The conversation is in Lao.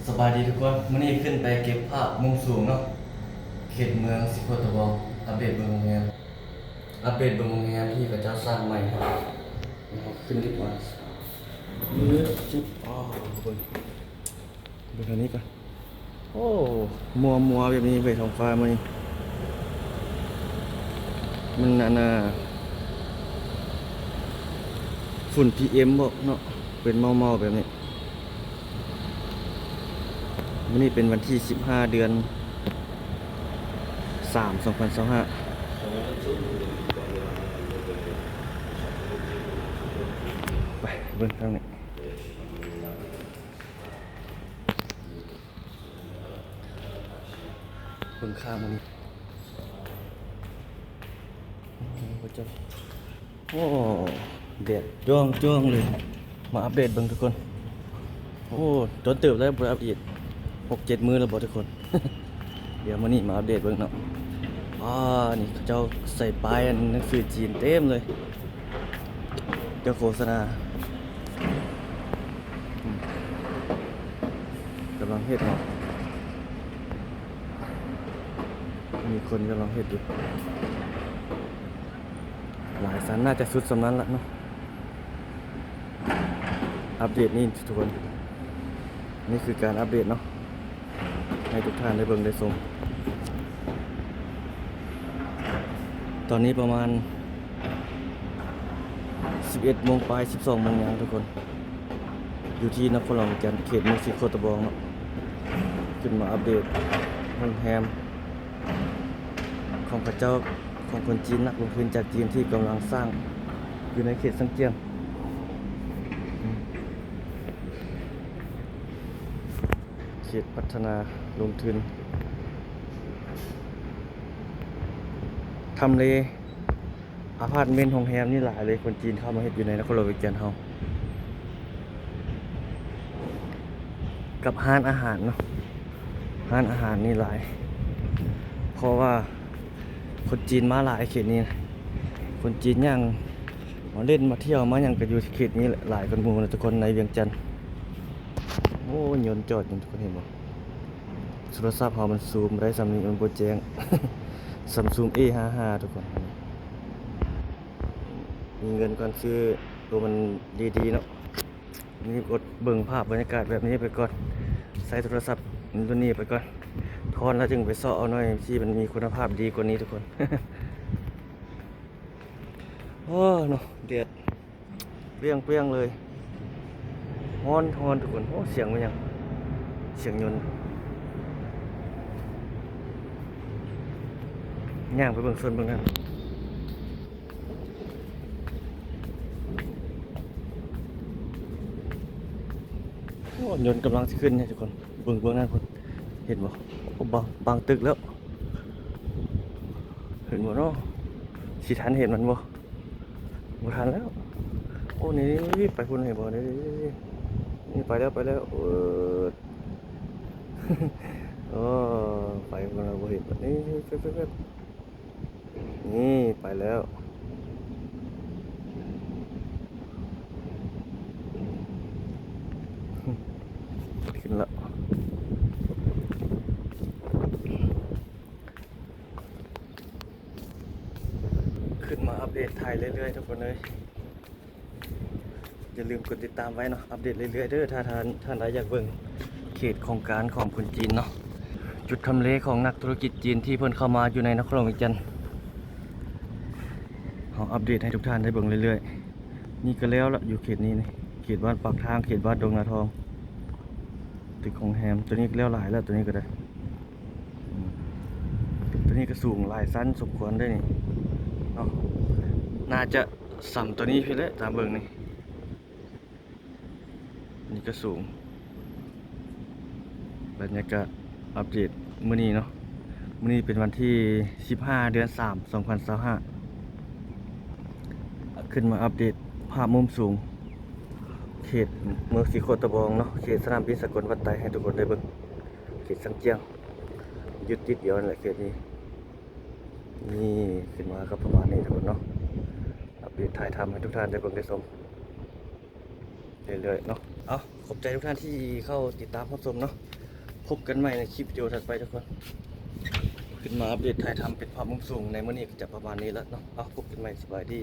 ສະບາຍດີທຸກຄົນ, ມື້ນີ້ຂຶ້ນໄປເກັບພາບມຸມສູງເນາະ ເຂດເມືອງສີໂຄດຕະບອງ. ອັບເດດເບິ່ງໂຮງແຮມ ອັບເດດເບິ່ງໂຮງແຮມທີ່ເຂົາເຈົ້າສ້າງໃໝ່ໃຫ້. ເຮົາຂຶ້ນລິບມາ ອື ຈຸບ ອໍ ເບິ່ງ ເບິ່ງທາງນີ້ກ່ອນ. ໂອ້ ມົວໆ ແບບນີ້ເວີຍ ທ້ອງຟ້າມື້ນີ້ ມັນອັນນ່າ ຝຸ່ນ ພີເອັມ ບໍເນາະ ເປັນເມົາໆ ແບບນີ້. ມື້ນີ້ເປັນວັນທີສິບຫ້າ ເດືອນສາມ ສອງພັນຊາວຫ້າ. ໄປເບິ່ງທາງນີ້ ເບິ່ງຂ້າງນີ້ ໂອ້ ແດດຈ້ອງໆ ເລີຍ. ມາອັບເດດເບິ່ງທຸກຄົນ. ໂອ້ ດົນເຕີບແລ້ວບໍ່ໄດ້ອັບເດດ ຫົກເຈັດມື້ແລ້ວບໍ່ທຸກຄົນ? ດຽວມື້ນີ້ມາອັບເດດເບິ່ງເນາະ. ອາ ນີ້ເຂົາເຈົ້າໃສ່ປ້າຍອັນໜັງສືຈີນເຕັມເລີຍ ເຈົ້າໂຄສະນາ. ອືມ ກຳລັງເຮັດເນາະ ມີຄົນກຳລັງເຮັດຢູ່. ຫຼາຍຊັ້ນ ໜ້າຈະສຸດສ່ຳນັ້ນລະເນາະ. ອັບເດດນີ້ທຸກຄົນ ນີ້ຄືການອັບເດດເນາະ ໃຫ້ທຸກທ່ານໄດ້ເບິ່ງໄດ້ຊົມ. ຕອນນີ້ປະມານສິບເອັດໂມງປາຍ ສິບສອງໂມງຫຍັງທຸກຄົນ ຢູ່ທີ່ນະຄອນຫຼວງວຽງຈັນ ເຂດເມືອງສີໂຄດຕະບອງເນາະ. ຂຶ້ນມາອັບເດດໂຮງແຮມຂອງເຂົາເຈົ້າ ຂອງຄົນຈີນ ນັກລົງທຶນຈາກຈີນທີ່ກຳລັງສ້າງຢູ່ໃນເຂດຊຽງຈຽງ ເຂດພັດທະນາລົງທຶນ. ທຳເລອາພາດເມັນ ໂຮງແຮມນີ້ຫຼາຍເລີຍ ຄົນຈີນເຂົ້າມາເຮັດຢູ່ໃນນະຄອນຫຼວງວຽງຈັນເຮົາ. ກັບຮ້ານອາຫານເນາະ ຮ້ານອາຫານນີ້ຫຼາຍ ເພາະວ່າຄົນຈີນມາຫຼາຍເຂດນີ້ນະ. ຄົນຈີນຍ່າງມາຫຼິ້ນມາທ່ຽວມາຫຍັງກະຢູ່ເຂດນີ້ຫຼາຍກວ່າໝູ່ນະທຸກຄົນ ໃນວຽງຈັນ. ໂອ້ ຍົນຈອດຢູ່ ທຸກຄົນເຫັນບໍ່? ໂທລະສັບເຮົາມັນຊູມໄດ້ສ່ຳນີ້ ມັນບໍ່ແຈ້ງ ຊຳຊຸງ ເອ ຫ້າຫ້າ ທຸກຄົນ. ມີເງິນກ່ອນຊື້ໂຕມັນດີໆ ເນາະ. ນີ້ກົດເບິ່ງພາບບັນຍາກາດແບບນີ້ໄປກ່ອນ ໃຊ້ໂທລະສັບລຸ້ນນີ້ໄປກ່ອນ ທອນແລ້ວຈຶ່ງໄປເຊາະເອົາໜ່ວຍທີ່ມັນມີຄຸນນະພາບດີກວ່ານີ້ທຸກຄົນ. ໂອ້ ເນາະ ແດດປ່ຽງໆ ເລີຍ ຮ້ອນໆ ທຸກຄົນ. ໂອ້ ສຽງແມ່ນຫຍັງ? ສຽງຍົນ. ຍ່າງໄປເບິ່ງສວນເບິ່ງນັ້ນ. ໂອ້ ຍົນກຳລັງຊິຂຶ້ນນີ້ທຸກຄົນ ເບິ່ງເບື້ອງນັ້ນພຸ້ນ ເຫັນບໍ່? ໂອ້ ບາງ ບາງຕຶກແລ້ວ ເຫັນບໍ່ເນາະ? ຊິທັນເຫັນມັນບໍ່? ບໍ່ທັນແລ້ວ. ໂອ້ ນີ້ ນີ້ ໄປພຸ້ນ ເຫັນບໍ່? ນີ້ ນີ້ ນີ້ ນີ້ ໄປແລ້ວ ໄປແລ້ວ. ເອີ ໂອ້ ໄປພຸ້ນແລ້ວ ບໍ່ເຫັນ. ນີ້ ແຟບໆ ນີ້ໄປແລ້ວ ຂຶ້ນແລ້ວ. ຂຶ້ນມາອັບເດດຖ່າຍເລື້ອຍໆ ທຸກຄົນເອີຍ. ຢ່າລືມກົດຕິດຕາມໄວ້ເນາະ ອັບເດດເລື້ອຍໆ ເດີ ຖ້າທ່ານ ທ່ານໃດຢາກເບິ່ງເຂດໂຄງການຂອງຄົນຈີນເນາະ ຈຸດທຳເລຂອງນັກທຸລະກິດຈີນທີ່ເພິ່ນເຂົ້າມາຢູ່ໃນນະຄອນຫຼວງວຽງຈັນ. ເຮົາອັບເດດໃຫ້ທຸກທ່ານໄດ້ເບິ່ງເລື້ອຍໆ. ນີ້ກະແລ້ວລະ ຢູ່ເຂດນີ້ນີ້ ເຂດບ້ານປາກທາງ ເຂດບ້ານດົງນາທອງ. ຕຶກໂຮງແຮມ ໂຕນີ້ກະແລ້ວຫຼາຍແລ້ວ ໂຕນີ້ກະໄດ້. ອືມ ໂຕນີ້ກະສູງຫຼາຍຊັ້ນສົມຄວນເດ້ນີ້ເນາະ ໜ້າຈະສ່ຳໂຕນີ້ພີ້ແຫຼະ ຕາມເບິ່ງນີ້. ນີ້ກະສູງ ບັນຍາກາດອັບເດດມື້ນີ້ເນາະ. ມື້ນີ້ເປັນວັນທີສິບຫ້າ ເດືອນສາມ ສອງພັນຊາວຫ້າ. ຂຶ້ນມາອັບເດດພາບມຸມສູງ ເຂດເມືອງສີໂຄດຕະບອງເນາະ ເຂດສະໜາມບິນສາກົນວັດໄຕ ໃຫ້ທຸກຄົນໄດ້ເບິ່ງ. ເຂດຊຽງຈຽງ ຢູ່ຕິດດຽວນັ້ນແຫຼະເຂດນີ້. ນີ້ ຂຶ້ນມາກະປະມານນີ້ທຸກຄົນເນາະ ອັບເດດຖ່າຍທຳໃຫ້ທຸກທ່ານໄດ້ເບິ່ງໄດ້ຊົມ. ເລື້ອຍໆເນາະ. ເອົາ ຂອບໃຈທຸກທ່ານທີ່ເຂົ້າຕິດຕາມຮັບຊົມເນາະ. ພົບກັນໃໝ່ໃນຄລິບວິດີໂອຖັດໄປທຸກຄົນ. ຂຶ້ນມາອັບເດດຖ່າຍທຳເປັນພາບມຸມສູງໃນມື້ນີ້ກໍຈະປະມານນີ້ລະເນາະ. ເອົາ ພົບກັນໃໝ່ ສະບາຍດີ.